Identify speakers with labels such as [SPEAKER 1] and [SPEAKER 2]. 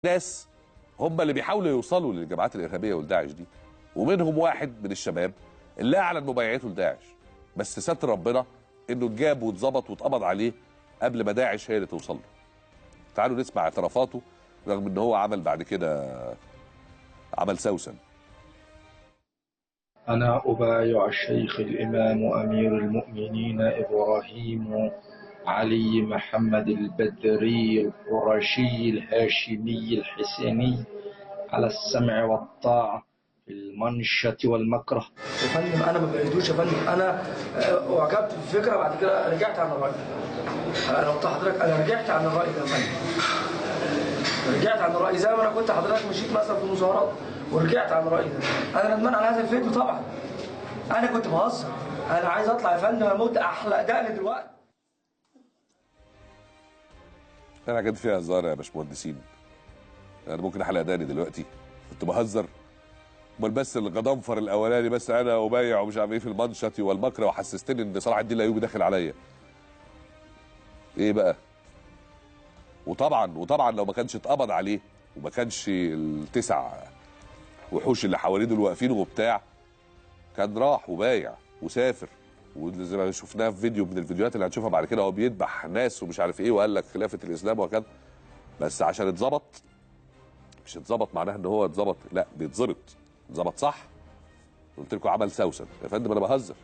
[SPEAKER 1] ناس هم اللي بيحاولوا يوصلوا للجماعات الارهابية والداعش دي، ومنهم واحد من الشباب اللي اعلن مبايعته لداعش، بس ستر ربنا انه اتجاب واتظبط واتقبض عليه قبل ما داعش هي اللي توصل له. تعالوا نسمع اعترافاته، رغم ان هو عمل بعد كده عمل سوسن.
[SPEAKER 2] أنا أبايع الشيخ الإمام أمير المؤمنين إبراهيم علي محمد البدري القرشي الهاشمي الحسيني على السمع والطاعة في المنشة والمكره.
[SPEAKER 3] يا فندم أنا ما بعيدوش يا فندم، أنا أعجبت بالفكرة بعد كده رجعت عن الرأي. أنا قلت لحضرتك أنا رجعت عن الرأي ده يا فندم، رجعت عن الرأي زي ما أنا كنت حضرتك مشيت مثلا في مظاهرات ورجعت عن الرأي ده. أنا ندمان على هذا الفيديو طبعا، أنا كنت بهزر، أنا عايز أطلع يا فندم أموت أحلق دقني دلوقتي.
[SPEAKER 1] أنا كنت فيها هزار يا باشمهندسين، أنا ممكن أحلق دقني دلوقتي، كنت بهزر. امال بس الغضنفر الاولاني بس انا ابايع ومش عارف ايه في المنشط والمكره، وحسستني ان صلاح الدين الايوبي داخل عليا. ايه بقى؟ وطبعا لو ما كانش اتقبض عليه وما كانش التسع وحوش اللي حواليه دول واقفين وبتاع، كان راح وبايع وسافر، وزي ما شفناه في فيديو من الفيديوهات اللي هنشوفها بعد كده هو بيذبح ناس ومش عارف ايه، وقال لك خلافه الاسلام وكذا. بس عشان اتظبط، مش اتظبط معناها ان هو اتظبط، لا بيتظبط، اتظبط صح. قلت لكم عمل سوسن يا فندم، انا بهزر،